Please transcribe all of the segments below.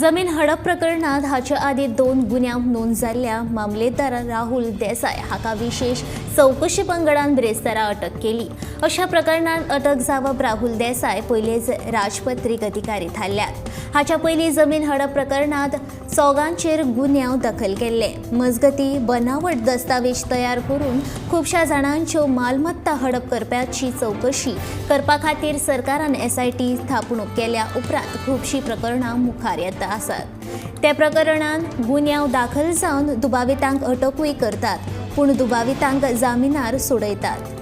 जमीन हडप प्रकरणात हाचे आदीं 2 गुन्यांव नोंद जाल्ल्या मामलेदार राहुल देसाय हाका विशेष चवकशी पंगडान ब्रेस्तारा अटक केली. अशा प्रकरणात अटक जावप राहुल देसाय पयलेच राजपत्रीक अधिकारी थारल्यात. हाच्या पयलीं जमीन हडप प्रकरणात 4 गुन्यांव दखल केल्ले. मजगती बनावट दस्तावेज तयार करून खुबश्या जाणांच्यो मालमत्ता हडप करप्याची चवकशी करपा खातीर सरकारान SIT स्थापणूक केल्या उपरांत खुबशीं प्रकरणां मुखार येता आसात. त्या प्रकरणान गुन्यांव दाखल जावन दुबावितांक अटकूय करतात, पूण दुबावितांक जामिनार सोडयतात.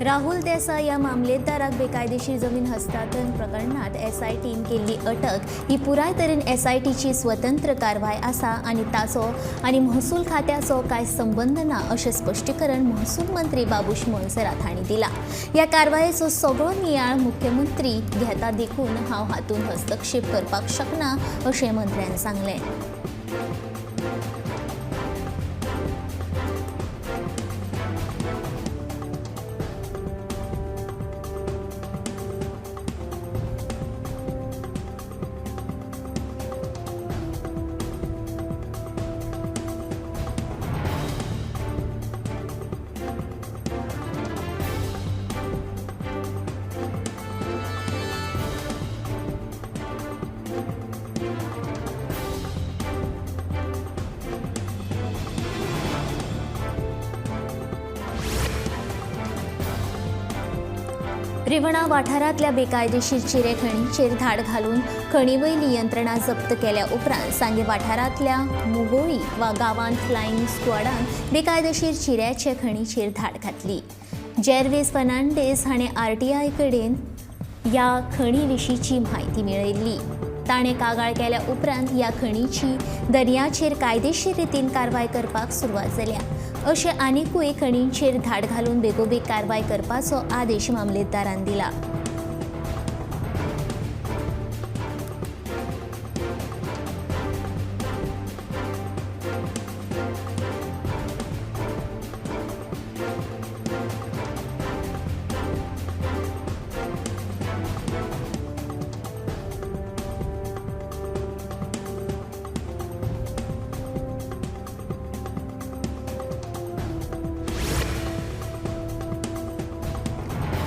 राहुल देसाय या मामलेदाराक बेकायदेशीर जमीन हस्तांतरण प्रकरणात SITन केल्ली अटक ही पुराय तरेन SITची स्वतंत्र कारवाय आसा आनी ताचो आनी महसूल खात्याचो कांय संबंद ना अशें स्पश्टीकरण महसूल मंत्री बाबूश मोन्सेरात हांणी दिला. ह्या कारवायेचो सगळो नियाळ मुख्यमंत्री घेता देखून हांव हातूंत हस्तक्षेप करपाक शकना अशें मंत्र्यान सांगलें. रिवणा वाठारांतल्या बेकायदेशीर चिरे खणीचेर धाड घालून खणी वयली यंत्रणा जप्त केल्या उपरांत सांगे वाठारांतल्या मुगोळी वा गांवांत फ्लायिंग स्क्वॉडान बेकायदेशीर चिऱ्याचे खणीचेर धाड घातली. जेरवीस फर्नांडीस हाणें RTI कडेन ह्या खणी विशींची म्हायती मेळयल्ली. ताणें कागाळ केल्या उपरांत ह्या खणीची दर्याचेर कायदेशीर रितीन कारवाय करपाक सुरवात जाल्या. अशें आनिकूय खणींचेर धाड घालून बेगोबेग कारवाय करपाचो आदेश मामलेदारान दिला.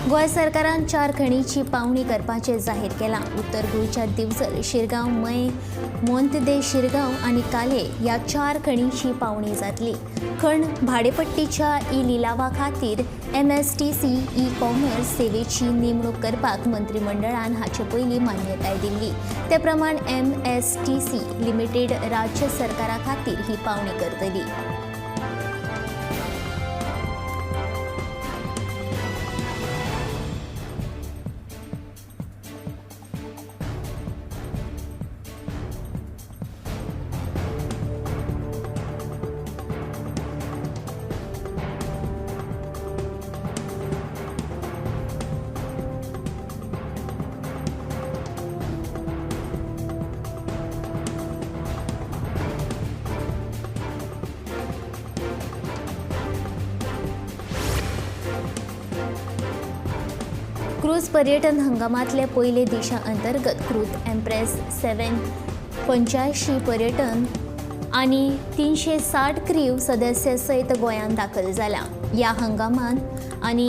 गोंय सरकारान 4 खणीची पावणी करपाचें जाहीर केलां. उत्तर गोंयच्या दिवचल, शिरगांव, मये, मोंतदे, शिरगांव आनी काले ह्या 4 खणीची पावणी जातली. खण भाडेपट्टीच्या ई लिलावा खातीर MSTC e commerce सेवेची नेमणूक करपाक मंत्रिमंडळान हाचे पयलीं मान्यताय दिल्ली. ते प्रमाण MSTC limited राज्य सरकारा खातीर ही पावणी करतली. क्रूज पर्यटन हंगामातले पयले दिशा अंतर्गत क्रूज एम्प्रेस 785 पर्यटन आनी 360 क्रीव सदस्य सयत गोंयांत दाखल जाला. ह्या हंगामांत आनी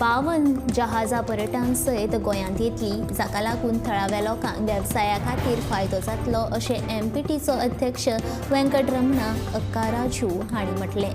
52 जहाजा पर्यटन सयत गोंयांत येतली, जाका लागून थळाव्या लोकांक वेवसाया खातीर फायदो जातलो अशें MPTचो अध्यक्ष वेंकट रमणा अक्काराजू हांणी म्हटलें.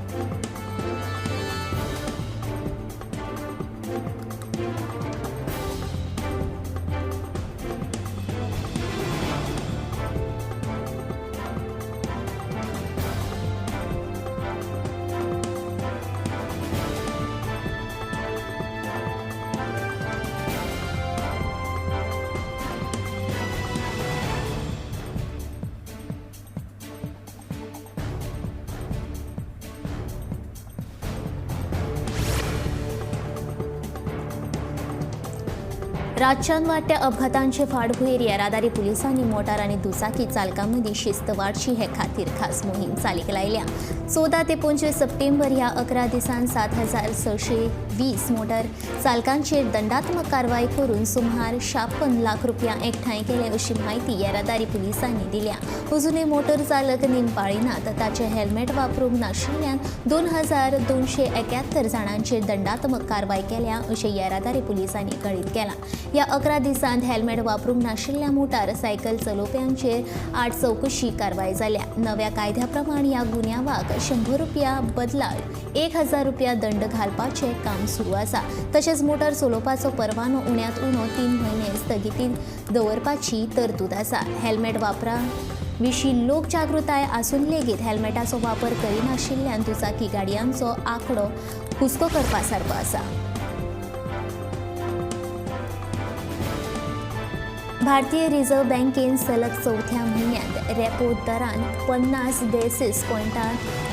रातच्यान वाडट्या अपघातांचे फाटभुंयेर येरादारी पुलिसांनी मोटार आनी दुचाकी चालकां मदीं शिस्त वाडची हे खातीर खास मोहीम चालीक लायल्या. 14 ते 25 सप्टेंबर ह्या 11 दिसांत 7620 मोटार चालकांचेर दंडात्मक कारवाय करून सुमार 56 लाख रुपया एकठांय केले अशी म्हायती येरादारी पुलिसांनी दिल्या. अजुनूय मोटर चालक नेम पाळिनात, ताचे हेल्मेट वापरूंक नाशिल्ल्यान 2271 जाणांचेर दंडात्मक कारवाय केल्या अशें येरादारी पुलिसांनी कळीत केलां. ह्या 11 दिसांत हेल्मेट वापरूंक नाशिल्ल्या मोटार सायकल चलोवप्यांचेर 8 चवकशी कारवाय जाल्या. नव्या कायद्या प्रमाण ह्या गुन्यांवाक 100 रुपया बदला 1000 रुपया दंड घालपाचें काम सुरू आसा. तशेंच मोटार चलोवपाचो परवानो उण्यांत उणो 3 म्हयने स्थगितींत दवरपाची तरतूद आसा. हेल्मेट वापरा विशीं लोक जागृताय आसून लेगीत हेल्मेटाचो वापर करिनाशिल्ल्यान दुचाकी गाडयांचो आंकडो हुस्को करपा सारको आसा. भारतीय रिझर्व्ह बँकेन सलग चवथ्या म्हयन्यांत रेपो दरांत 50 बेसीस पॉयंटां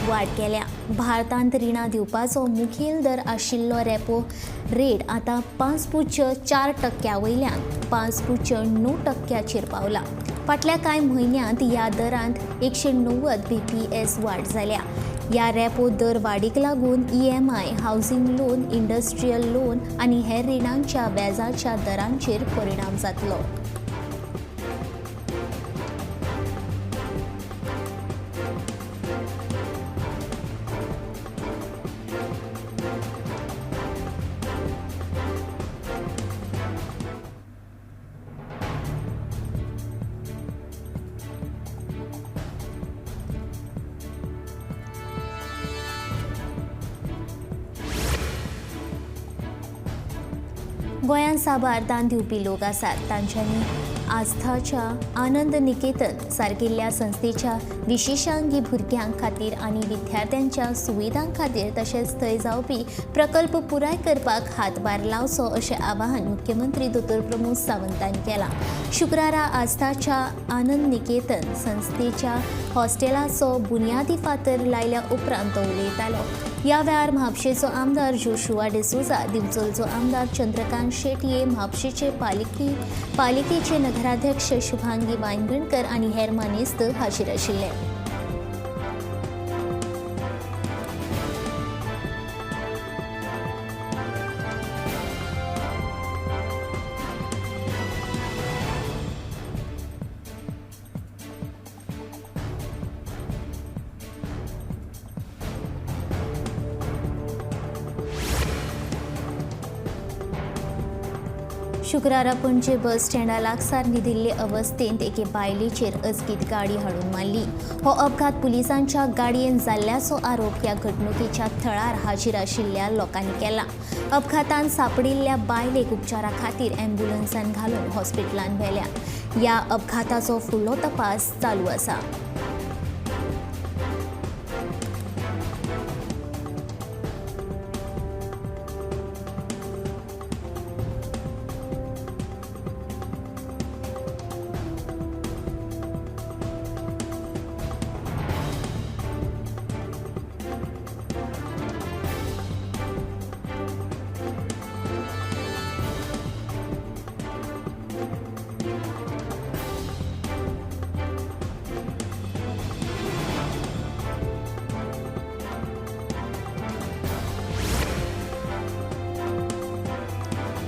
वाड केल्या. भारतांत रिणां दिवपाचो मुखेल दर आशिल्लो रेपो रेट आतां 5.4% वयल्यान 5.9% पावला. फाटल्या कांय म्हयन्यांत ह्या दरांत 190 BPS वाड जाल्या. ह्या रेपो दर वाडीक लागून EMI, housing loan, industrial loan आनी हेर रिणांच्या व्याजाच्या दरांचेर परिणाम जातलो. गोंयांत साबार दान दिवपी लोक आसात. तांच्यांनी आस्थाच्या आनंद निकेतन सारकिल्ल्या संस्थेच्या विशेशांगी भुरग्यां खातीर आनी विद्यार्थ्यांच्या सुविधां खातीर तशेंच थंय जावपी प्रकल्प पुराय करपाक हातभार लावचो अशें आवाहन मुख्यमंत्री दोतोर प्रमोद सावंतान केलां. शुक्रारा आस्थाच्या आनंद निकेतन संस्थेच्या हॉस्टेलाचो बुन्यादी फातर लायल्या उपरांत तो उलयतालो. ह्या वेळार म्हापशेचो आमदार जोशुआ डिसोजा, दिवचलचो आमदार चंद्रकांत शेटये, म्हापशेचे पालिकेचे नगराध्यक्ष शुभांगी वायंगणकर आनी हेर मानेस्त हाजीर आशिल्ले. शुक्रारा पणजे बस स्टँडा लागसार न्हिदिल्ले अवस्थेंत एके बायलेचेर अचकीत गाडी हाडून मारली. हो अपघात पुलिसांच्या गाडयेन जाल्ल्याचो आरोप ह्या घडणुकेच्या थळार हाजीर आशिल्ल्या लोकांनी केला. अपघातान सापडिल्ल्या बायलेक उपचारा खातीर ॲम्ब्युलन्सान घालून हॉस्पिटलान व्हेल्या. ह्या अपघाताचो फुडलो तपास चालू आसा.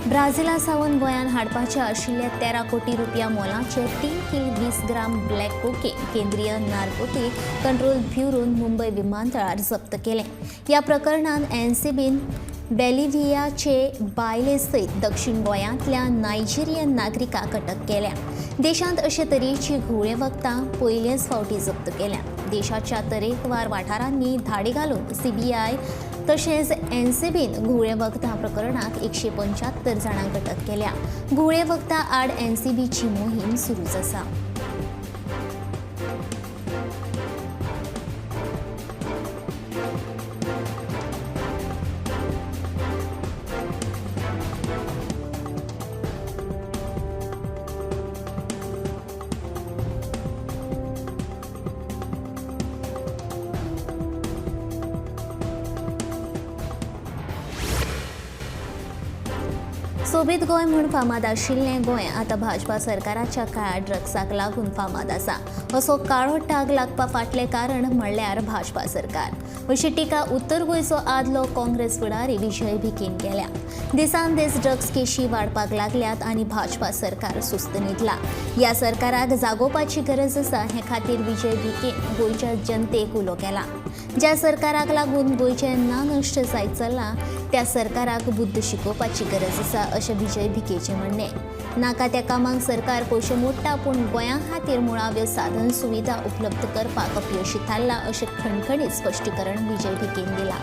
ब्राझिला सावन गोंयांत हाडपाचे आशिल्ल्या 13 कोटी रुपया मोलाचे 3 किल 20 ग्राम ब्लॅक कोकेन केंद्रीय नार्कोटीक कंट्रोल ब्युरोन मुंबय विमानतळार जप्त केलें. ह्या प्रकरणांत एनसीबीन बॉलिव्हियाचे बायले सयत दक्षिण गोंयांतल्या नायजेरियन नागरिकाक अटक केल्या. देशांत अशे तरेची घुंवळे वखदां पयलेच फावटी जप्त केल्या. देशाच्या तरेकवार वाठारांनी धाडी घालून सीबीआय तशेंच एनसीबीन घुंवळे वखदां प्रकरणांत 175 जाणांक अटक केल्या. घुंवळे वखदां आड एनसीबीची मोहीम सुरूच आसा. सोबीत गोंय म्हूण फामाद आशिल्लें गोंय आतां भाजपा सरकाराच्या काळार ड्रग्साक लागून फामाद आसा असो काळो टाग लागपा फाटलें कारण म्हणल्यार भाजपा सरकार अशी टिका उत्तर गोंयचो आदलो काँग्रेस फुडारी विजय भिकेन केल्या. दिसान दीस ड्रग्स केशी वाडपाक लागल्यात आनी भाजपा सरकार सुस्त न्हिदला. ह्या सरकाराक जागोवपाची गरज आसा हे खातीर विजय भिकेन गोंयच्या जनतेक उलो केला. ज्या सरकाराक लागून गोंयचें ना नश्ट जायत चल्लां त्या सरकाराक बुद्द शिकोवपाची गरज आसा अशें विजय भिकेचें म्हणणें. नाका त्या कामांक सरकार पयशे मोडटा पूण गोंया खातीर मुळाव्यो साधन सुविधा उपलब्ध करपाक अपयशी थारला अशें खणखणीत स्पश्टीकरण विजय भिकेन दिलां.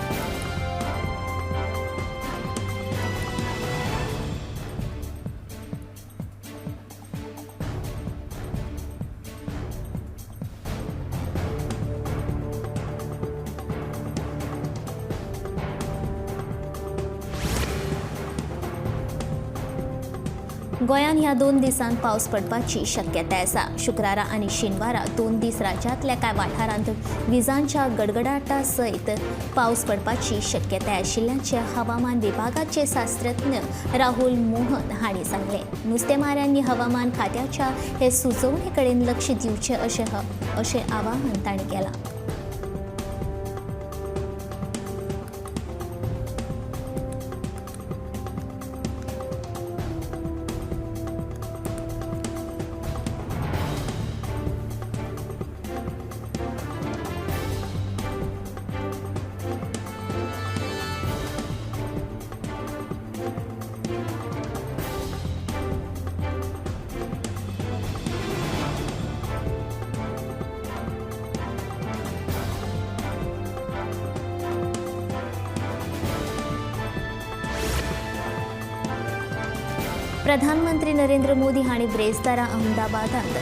गोंयांत ह्या 2 दिसांत पावस पडपाची शक्यताय आसा. शुक्रारा आनी शेनवारा 2 दीस राज्यांतल्या कांय वाठारांत विजांच्या गडगडाटा सयत पावस पडपाची शक्यताय आशिल्ल्याचें हवामान विभागाचे शास्त्रज्ञ राहुल मोहन हांणी सांगलें. नुस्तेमाऱ्यांनी हवामान खात्याच्या हे सुचोवणे कडेन लक्ष दिवचें अशें आवाहन तांणी केलां. प्रधानमंत्री नरेंद्र मोदी हांणी ब्रेस्तारा अहमदाबादांत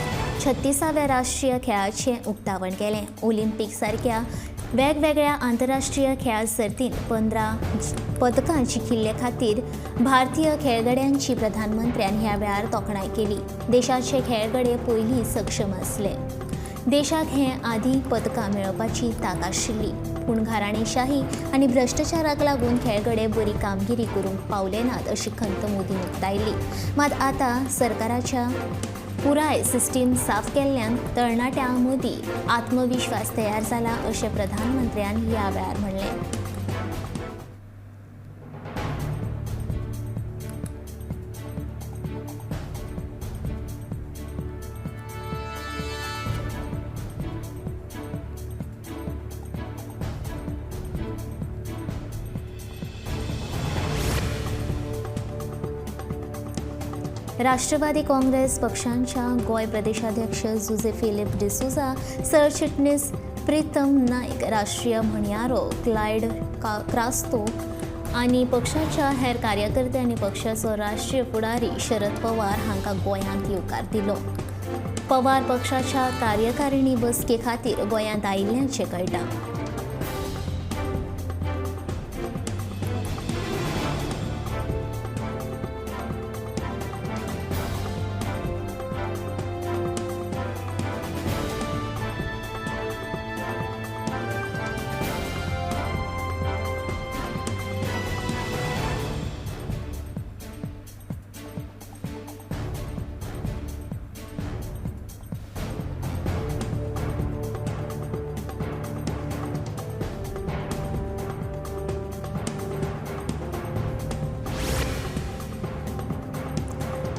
36व्या राष्ट्रीय खेळाचें उक्तावण केलें. ऑलिम्पीक सारक्या वेगवेगळ्या आंतरराष्ट्रीय खेळां सर्तींत 15 पदकां जिखिल्ले खातीर भारतीय खेळगड्यांची प्रधानमंत्र्यान ह्या वेळार तोखणाय केली. देशाचे खेळगडे पयलीं सक्षम आसले. देशाक हे आदीं पदकां मेळोवपाची तांक आशिल्ली, पूण घराणेशाही आनी भ्रश्टाचाराक लागून खेळगडे बरी कामगिरी करूंक पावले नात अशी खंत मोदीन उक्तायली. मात आतां सरकाराच्या पुराय सिस्टीम साफ केल्ल्यान तरणाट्यां मदीं आत्मविश्वास तयार जाला अशें प्रधानमंत्र्यान ह्या वेळार म्हणलें. राष्ट्रवादी काँग्रेस पक्षांच्या गोंय प्रदेशाध्यक्ष जुझे फिलीप डिसोझा, सरचिटणीस प्रीतम नायक, राष्ट्रीय म्हणयारो क्लायड क्रास्तो आनी पक्षाच्या हेर कार्यकर्त्यांनी पक्षाचो राष्ट्रीय फुडारी शरद पवार हांकां गोंयांत येवकार दिलो. पवार पक्षाच्या कार्यकारिणी बसके खातीर गोंयांत आयिल्ल्याचें कळटा.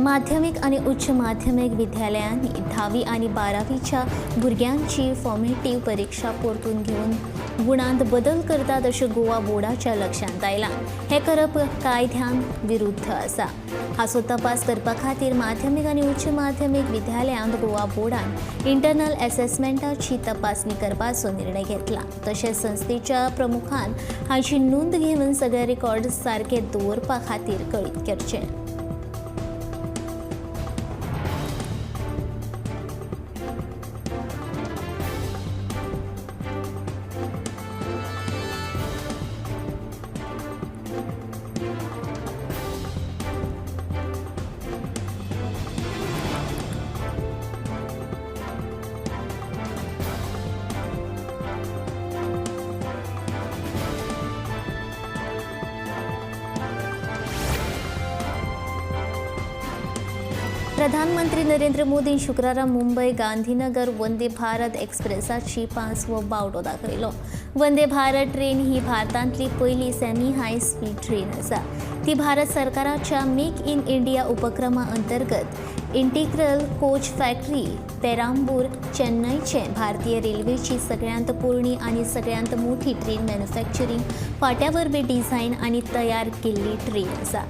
माध्यमिक आनी उच्च माध्यमिक विद्यालयांनी 10वी आनी 12वीच्या भुरग्यांची फॉर्मेटीव परीक्षा परतून घेवन गुणांत बदल करतात अशें गोवा बोर्डाच्या लक्षांत आयलां. हें करप कायद्यान विरुद्ध आसा. हाचो तपास करपा खातीर माध्यमिक आनी उच्च माध्यमिक विद्यालयांत गोवा बोर्डान इंटरनल एसेसमेंटाची तपासणी करपाचो निर्णय घेतला. तशेंच संस्थेच्या प्रमुखान हाची नोंद घेवन सगळे रेकॉर्ड सारके दवरपा खातीर कळीत करचें. प्रधानमंत्री नरेंद्र मोदीन शुक्रारा मुंबय गांधीनगर वंदे भारत एक्सप्रेसाची 5वो बावटो दाखयलो. वंदे भारत ट्रेन ही भारतांतली पयली सेमी हाय स्पीड ट्रेन आसा. ती भारत सरकाराच्या मेक इन इंडिया उपक्रमा अंतर्गत इंटिग्रल कोच फॅक्टरी पेरांबूर चेन्नईचे भारतीय रेल्वेची सगळ्यांत पोरणी आनी सगळ्यांत मोठी ट्रेन मॅन्युफॅक्चरींग फाट्या वरवीं डिझायन आनी तयार केल्ली ट्रेन आसा.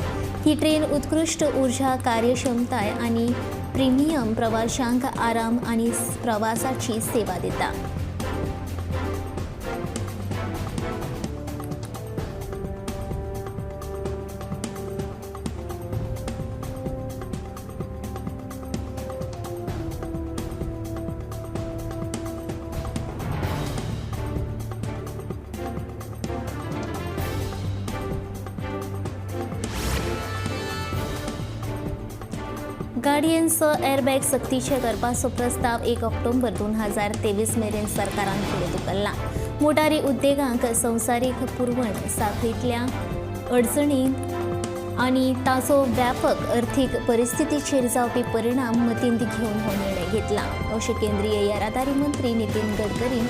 ही ट्रेन उत्कृश्ट ऊर्जा कार्यक्षमताय आनी प्रिमियम प्रवाशांक आराम आनी प्रवासाची सेवा दिता. गाडयेंचो एअरबॅग सक्तीचे करपाचो प्रस्ताव 1 ऑक्टोबर 2023 मेरेन सरकारान फुडें धुकल्ला. मोटारी उद्देगांक संवसारीक पुरवण साखळींतल्या अडचणींत आनी ताचो व्यापक अर्थीक परिस्थितीचेर जावपी परिणाम मतींत घेवन हो निर्णय घेतला, अशें केंद्रीय येरादारी मंत्री नितीन गडकरीन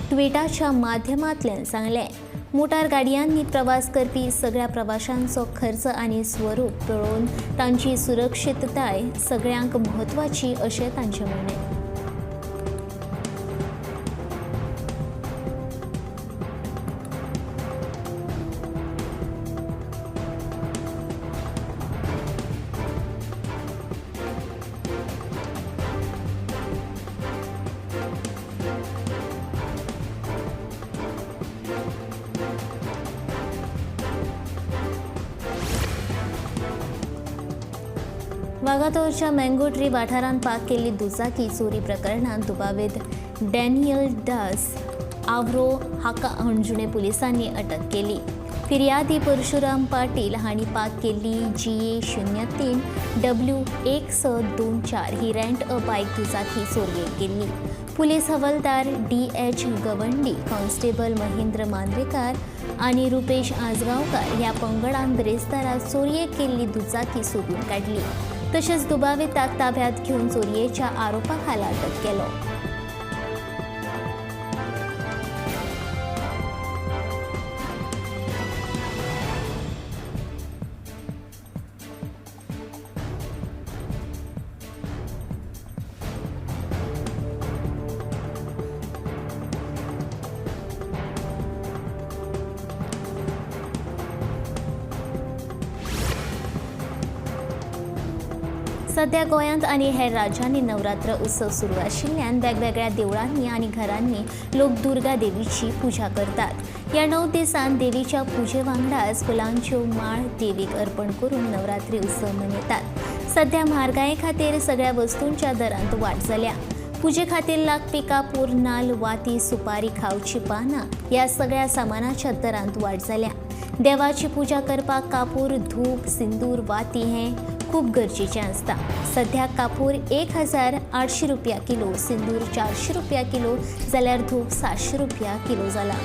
ट्विटाच्या माध्यमांतल्यान सांगलें. मोटार गाडयांनी प्रवास करपी सगळ्या प्रवाशांचो खर्च आनी स्वरूप पळोवन तांची सुरक्षितताय सगळ्यांक म्हत्वाची अशें तांचें म्हणणें. वागातोरच्या मँगो ट्री वाठारांत पार्क केल्ली दुचाकी चोरी प्रकरणांत दुबावीत डॅनियल दास आवरो हाका हणजुणे पुलिसांनी अटक केली. फिर्यादी परशुराम पाटील हांणी पार्क केल्ली GA 03 W 1624 ही रेंट अ बायक दुचाकी चोरयेक गेल्ली. पुलीस हवालदार DH Gawandi, constable Mahendra Mandrekar आनी रुपेश आजगांवकार ह्या पंगडान बिरेस्तारा चोरयेक केल्ली दुचाकी सोदून काडली. तशेंच दुबाविताक ताब्यात घेवन चोरयेच्या आरोपा खाला अटक केलो. सध्या गोंयांत आनी हेर राज्यांनी नवरात्र उत्सव सुरू आशिल्ल्यान वेगवेगळ्या देवळांनी आनी घरांनी लोक दुर्गा देवीची पुजा करतात. ह्या 9 दिसांत देवीच्या पुजे वांगडाच फुलांच्यो माळ देवीक अर्पण करून नवरात्री उत्सव मनयतात. सध्या म्हारगाये खातीर सगळ्या वस्तूंच्या दरांत वाड जाल्या. पुजे खातीर लागपी कापूर, नाल, वाती, सुपारी, खावची पानां ह्या सगळ्या सामानाच्या दरांत वाड जाल्या. देवाची पुजा करपाक कापूर, धूप, सिंदूर, वाती हें खूब गरजेचें आसता. सध्या कापूर 1800 रुपया किलो, सिंदूर 400 रुपया किलो जाल्यार धूप 700 रुपया किलो जाला.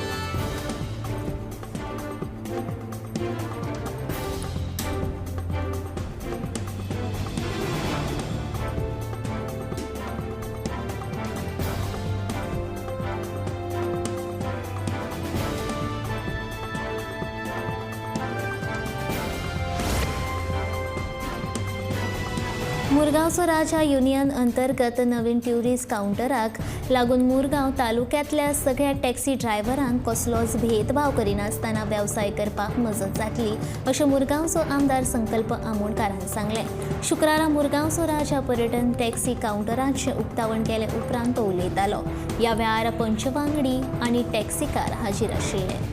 मुरगांवचो राजा युनियन अंतर्गत नवीन ट्युरिस्ट कावंटराक लागून मुरगांव तालुक्यांतल्या सगळ्या टॅक्सी ड्रायव्हरांक कसलोच भेदभाव करिनासतना वेवसाय करपाक मजत जातली, अशें मुरगांवचो आमदार संकल्प आमोणकारान सांगलें. शुक्रारा मुरगांवचो राजा पर्यटन टॅक्सी कावंटराचें उक्तावण केले उपरांत तो उलयतालो. ह्या वेळार पंचवांगडी आनी टॅक्सीकार हाजीर आशिल्ले.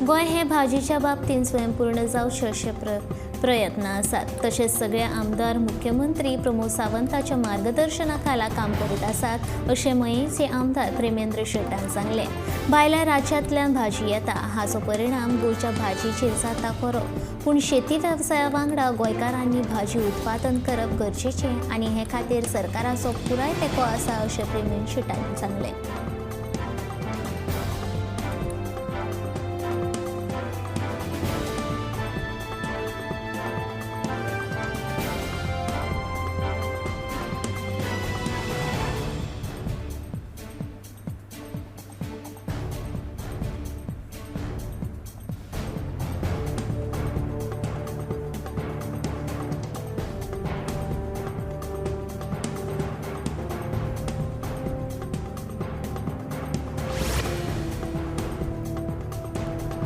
गोंय हे भाजीच्या बाबतींत स्वयंपूर्ण जावचें अशे प्रयत्न आसात. तशेंच सगळे आमदार मुख्यमंत्री प्रमोद सावंताच्या मार्गदर्शना खाला काम करीत आसात अशें मयेंचे आमदार प्रेमेंद्र शेट्टान सांगलें. भायल्या राज्यांतल्यान भाजी येता हाचो परिणाम गोंयच्या भाजीचेर जाता खरो, पूण शेती वेवसाया वांगडा गोंयकारांनी भाजी उत्पादन करप गरजेचें आनी हे खातीर सरकाराचो पुराय तेंको आसा अशें प्रेमेंद्र शेट्टान सांगलें.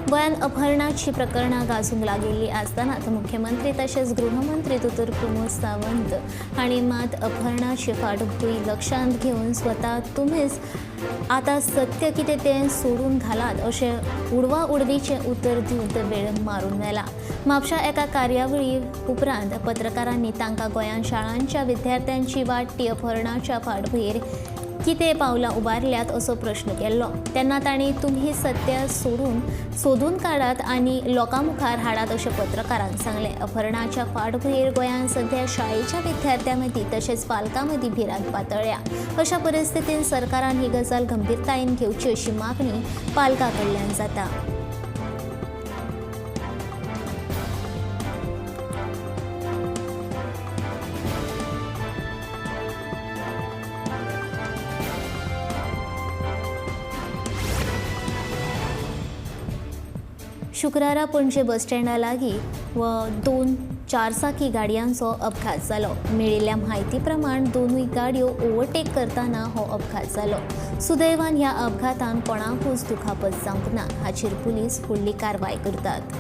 गोंयांत अपहरणाची प्रकरणां गाजूंक लागिल्लीं आसतनाच मुख्यमंत्री तशेंच गृहमंत्री दोतोर प्रमोद सावंत हांणी मात अपहरणाची फाटभूंय लक्षांत घेवन स्वता तुमीच आतां सत्य कितें तें सोडून घालात अशें उडवा उडवीचें उतर दिवन ते वेळ मारून व्हेला. म्हापशा एका कार्यावळी उपरांत पत्रकारांनी तांकां गोंयांत शाळांच्या विद्यार्थ्यांची वाडटी अपहरणाच्या फाटभूंयेर कितें पावलां उबारल्यात असो प्रश्न केल्लो तेन्ना तांणी तुमी सत्य सोदून काडात आनी लोकां मुखार हाडात अशें पत्रकारांक सांगलें. अपहरणाच्या फाटभूंयेर गोंयांत सध्या शाळेच्या विद्यार्थ्यां मदीं तशेंच पालकां मदीं भिरांत पातळ्ळ्या. अशा परिस्थितींत सरकारान ही गजाल गंभीरतायेन घेवची अशी मागणी पालकां कडल्यान जाता. शुक्रारा पणजे बस स्टँडा लागीं व 2 चारचाकी गाडयांचो अपघात जालो. मेळिल्ल्या म्हायती प्रमाण दोनूय गाडयो ओव्हरटेक करतना हो अपघात जालो. सुदैवान ह्या अपघातान कोणाकूच दुखापत जावंक ना. हाचेर पुलीस फुडली कारवाय करतात.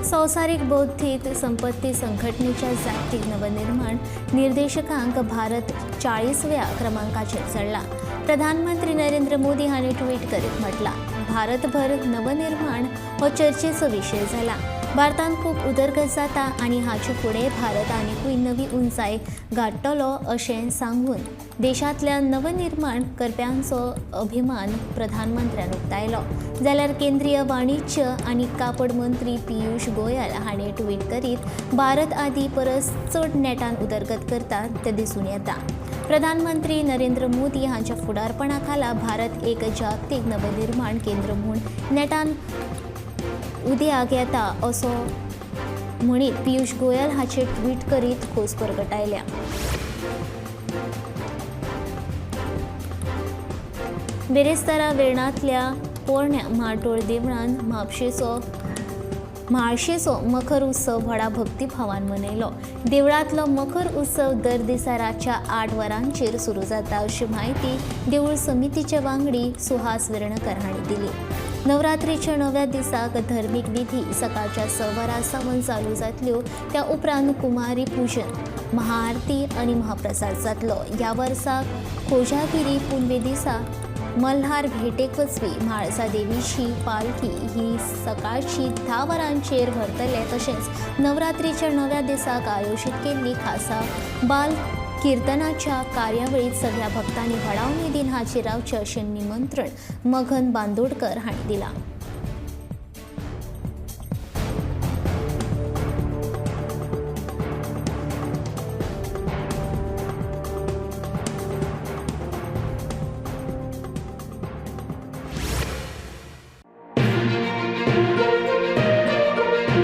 संवसारीक बौद्धीक संपत्ती संघटनेच्या जागतीक नवनिर्माण निर्देशकांक भारत 40व्या क्रमांकाचेर चडला. प्रधानमंत्री नरेंद्र मोदी हांणी ट्वीट करीत म्हटलां, भारतभर नवनिर्माण हो चर्चेचो विशय जाला. भारतांत खूब उदरगत जाता आनी हाचे फुडें भारत आनिकूय नवी उंचाय गांठटलो अशें सांगून देशांतल्या नवनिर्माण करप्यांचो अभिमान प्रधानमंत्र्यान उक्तायलो. जाल्यार केंद्रीय वाणिज्य आनी कापड मंत्री पियूष गोयल हांणी ट्वीट करीत भारत आदी परस चड नेटान उदरगत करता तें दिसून येता. प्रधानमंत्री नरेंद्र मोदी हांच्या फुडारपणा खाला भारत एक जागतीक नवनिर्माण केंद्र म्हूण नेटान उदयाक येता असो म्हणीत पियूष गोयल हाचे ट्वीट करीत खोस परगटायल्या. बिरेस्तारा वेर्णांतल्या पोरण्या म्हाड्डोळ देवळान म्हाळशेचो मखर उत्सव व्हडा भक्तिभावान मनयलो. देवळांतलो मखर उत्सव दर दिसा रातच्या 8 वरांचेर सुरू जाता अशी म्हायती देवूळ समितीचे वांगडी सुहास वेर्णकर हांणी दिली. नवरात्रीच्या 9व्या दिसाक धर्मीक विधी सकाळच्या 6 वरां सावन चालू जातल्यो. त्या उपरांत कुमारी पूजन, महाआरती आनी महाप्रसाद जातलो. ह्या वर्सा कोजागिरी पुनवे दिसा मल्हार भेटेक वचपी म्हाळसा देवीची पालखी ही सकाळची 10 वरांचेर व्हरतले. तशेंच नवरात्रीच्या 9व्या दिसाक आयोजीत केल्ली खासा बाल किर्तनाच्या कार्यावळीत सगळ्या भक्तांनी व्हडा उमेदीन हाजीर रावचें अशें निमंत्रण मगन बांदोडकर हांणी दिलां.